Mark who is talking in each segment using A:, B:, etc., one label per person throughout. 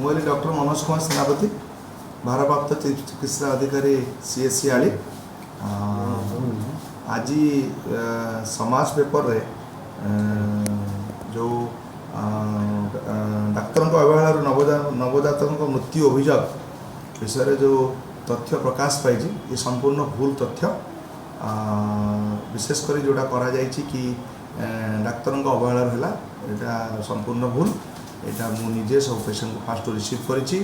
A: ମୁଁ ହେଲି ଡକ୍ଟର ମନୋଜ କୁମାର ସେନାପତି, ଭାରପ୍ରାପ୍ତ ଚିଫ୍ ଚିକିତ୍ସା ଅଧିକାରୀ, ସିଏଚସି ଆଳି। ଆଜି ସମାଜ ପେପରରେ ଯେଉଁ ଡାକ୍ତରଙ୍କ ଅବହେଳାରୁ ନବଜାତକଙ୍କ ମୃତ୍ୟୁ ଅଭିଯୋଗ ବିଷୟରେ ଯେଉଁ ତଥ୍ୟ ପ୍ରକାଶ ପାଇଛି, ଏ ସମ୍ପୂର୍ଣ୍ଣ ଭୁଲ ତଥ୍ୟ। ବିଶେଷ କରି ଯେଉଁଟା କରାଯାଇଛି କି ଡାକ୍ତରଙ୍କ ଅବହେଳାରୁ ହେଲା, ଏଇଟା ସମ୍ପୂର୍ଣ୍ଣ ଭୁଲ। ଏଇଟା ମୁଁ ନିଜେ ସବୁ ପେସେଣ୍ଟକୁ ଫାଷ୍ଟ ରିସିଭ୍ କରିଛି।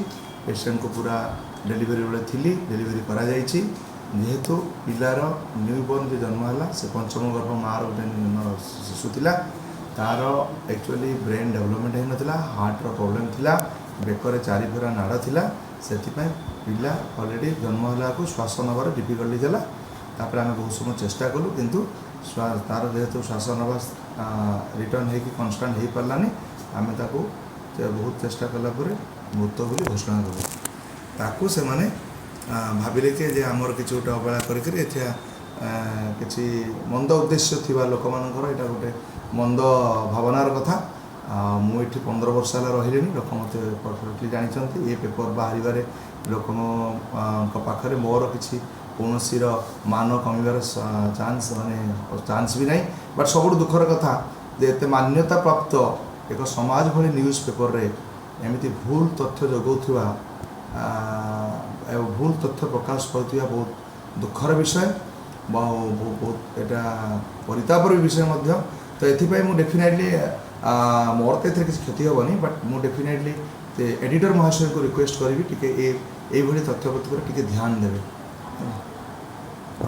A: ପେସେଣ୍ଟକୁ ପୁରା ଡେଲିଭରି ବେଳେ ଥିଲି, ଡେଲିଭରି କରାଯାଇଛି। ଯେହେତୁ ପିଲାର ନ୍ୟୁବର୍ନ ଯେ ଜନ୍ମ ହେଲା, ସେ ପଞ୍ଚମ ଗର୍ଭ ମାଆର ଗୋଟେ ଶିଶୁ ଥିଲା। ତାର ଆକ୍ଚୁଆଲି ବ୍ରେନ୍ ଡେଭଲପମେଣ୍ଟ ହେଇନଥିଲା, ହାର୍ଟର ପ୍ରୋବ୍ଲେମ୍ ଥିଲା, ବେକରେ ଚାରିଫେରା ନାଡ଼ ଥିଲା। ସେଥିପାଇଁ ପିଲା ଅଲରେଡ଼ି ଜନ୍ମ ହେଲାକୁ ଶ୍ୱାସ ନେବାର ଡିଫିକଲ୍ଟି ଥିଲା। ତାପରେ ଆମେ ବହୁତ ସମୟ ଚେଷ୍ଟା କଲୁ, କିନ୍ତୁ ତାର ଯେହେତୁ ଶ୍ୱାସ ନେବା ରିଟର୍ନ ହେଇକି କନଷ୍ଟାଣ୍ଟ ହେଇପାରିଲାନି, ଆମେ ତାକୁ ବହୁତ ଚେଷ୍ଟା କଲା ପରେ ମୃତ ବୋଲି ଘୋଷଣା କଲୁ। ତାକୁ ସେମାନେ ଭାବିଲେ କି ଯେ ଆମର କିଛି ଗୋଟେ ଅବହେଳା କରିକିରି ଏଠି କିଛି ମନ୍ଦ ଉଦ୍ଦେଶ୍ୟ ଥିବା ଲୋକମାନଙ୍କର ଏଇଟା ଗୋଟେ ମନ୍ଦ ଭାବନାର କଥା। ଆଉ ମୁଁ ଏଠି 15 ବର୍ଷ ହେଲା ରହିଲିଣି, ଲୋକ ମୋତେ ପରଫେକ୍ଟଲି ଜାଣିଛନ୍ତି। ଏ ପେପର ବାହାରିବାରେ ଲୋକଙ୍କ ପାଖରେ ମୋର କିଛି କୌଣସିର ମାନ କମିବାର ଚାନ୍ସ, ମାନେ ଚାନ୍ସ ବି ନାହିଁ। ବଟ୍ ସବୁଠୁ ଦୁଃଖର କଥା ଯେ ଏତେ ମାନ୍ୟତା ପ୍ରାପ୍ତ ଏକ ସମାଜ ଭଳି ନ୍ୟୁଜ୍ ପେପରରେ ଏମିତି ଭୁଲ ତଥ୍ୟ ଯୋଗାଉଥିବା ଏବଂ ଭୁଲ ତଥ୍ୟ ପ୍ରକାଶ ପାଉଥିବା ବହୁତ ଦୁଃଖର ବିଷୟ, ବହୁତ ଏଇଟା ପରିତାପର ବିଷୟ ମଧ୍ୟ। ତ ଏଥିପାଇଁ ମୁଁ ଡେଫିନେଟଲି, ମୋର ତ ଏଥିରେ କିଛି କ୍ଷତି ହେବନି, ବଟ୍ ମୁଁ ଡେଫିନେଟଲି ଏଡ଼ିଟର ମହାଶୟଙ୍କୁ ରିକ୍ୱେଷ୍ଟ କରିବି, ଟିକେ ଏଇଭଳି ତଥ୍ୟ ପ୍ରତି ଟିକେ ଧ୍ୟାନ ଦେବେ, ହେଲା।